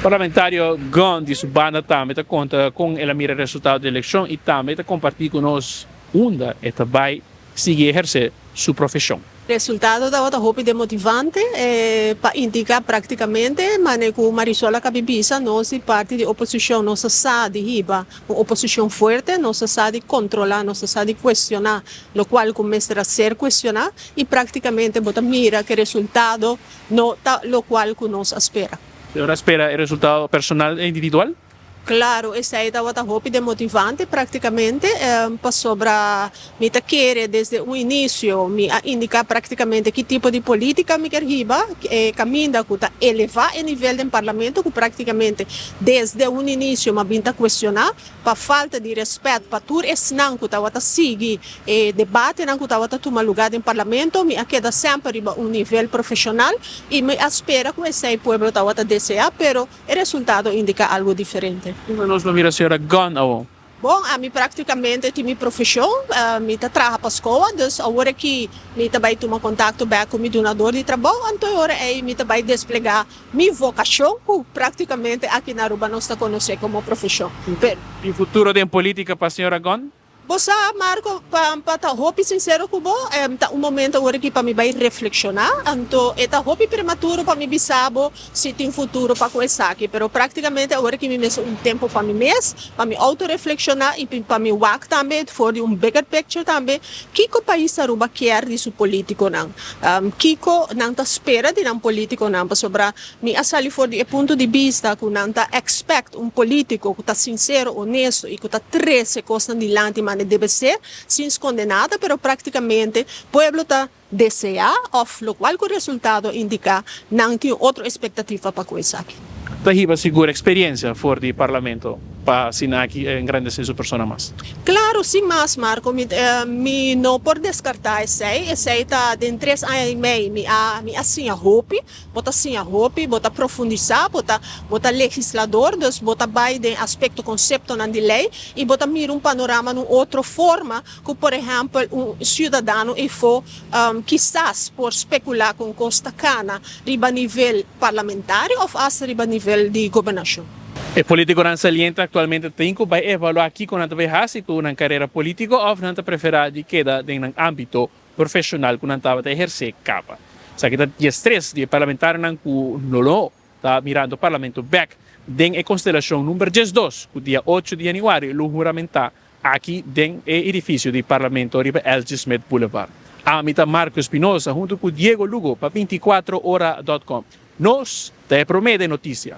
Parlamentario Gunn di su banda tambe ta konta kon el a mira e resultado di elekshon i tambe ta kompartí ku nos unda e ta bai sigui ehersé su profeshon. Resultado tabata hopi demotivante pa indica practicamente mane cu Marisol a cabi bisa nos di parti di oposicion nos a sa di hiba un oposicion fuerte, nos a sa di controla, nos a sa di cuestiona locual cu mester a ser cuestiona y practicamente bo ta mira cu e resultado no ta locual cu nos a spera. Señora a spera e resultado personal e individual? Claro, esei tabata hopi demotivante practicamente, pasobra mi ta kere desde un inicio mi a indica practicamente ki tipo di politica mi kier hiba, e caminda cu ta eleva e nivel den Parlamento cu practicamente desde un inicio mi a bin ta cuestiona pa falta di respet pa tur esnan cu tabata sigui e debatenan cu tabata tuma lugar den Parlamento, mi a keda semper riba un nivel profesional y mi a spera cu esei pueblo tabata desea, pero. E resultado indica algo diferente. Unda nos lo mira señora Gunn awor? Bon, ami practicamente tin mi profesion, mi ta traha pa scoa, dus awor aki mi ta bay tuma contacto bek cu mi dunador di trabou, anto e ora ey mi ta bay desplega mi vocacion cu practicamente aki na Aruba nos ta conoce como profesion. Pero. Tin futuro den politica pa señora Gunn? Bo sa, Marco, pa pa ta hopi sincero cu bo, ta un momento awor aki pa mi bay reflexiona, anto e ta hopi prematuro pa mi bisa bo si tin futuro pa cu esaki, pero practicamente awor aki mi mester un tempo pa mi mes, pa mi auto-reflexiona y pa mi wak tambe for di un bigger picture tambe kico pais Aruba kier di su politiconan, kico nan ta spera di nan politiconan, pasobra Mi a sali for di e punto di bista ku nan ta expect un politico ku ta sincero, honesto y ku ta trece cosnan dilanti mane debe ser, sin sconde nada, pero practicamente pueblo ta desea of locual cu resultado indica nan tin otro expectativa pa cu esaki. Ta hiba sigur experiencia for di Parlamento pa asina aki engrandece su persona mas. Claro, sin mas, Marco. Mi, mi no por descarta esey. Esey ta den tres aña y mei mi a, mi a siña hopi. Bo ta siña hopi, bo ta profundisá, bo ta bo ta legislador, dus bo ta bai den aspekto konseptonan di lei i bo ta mira un panorama na un otro forma ku por ehèmpel un siudadano efo kisas por spekulá kon kos ta kana riba nivel parlamentario òf asta riba nivel di gobernashon. E politikonan saliente aktualmente tin ku bai evaluá kiko nan ta bai hasi ku nan karera politiko òf nan ta preferá di keda den nan ámbito profesional cu nan tabata eherce caba. Esaki ta diestres di e parlamentarionan cu no lo ta mirando Parlamento bek den e constelacion number 12 cu dia ocho di januari lo huramenta aki den e edificio di Parlamento riba LG. Smith Boulevard. Ami ta Marco Espinosa hunto cu Diego Lugo pa binticuatro ora dot com. Nos ta e prome den noticia.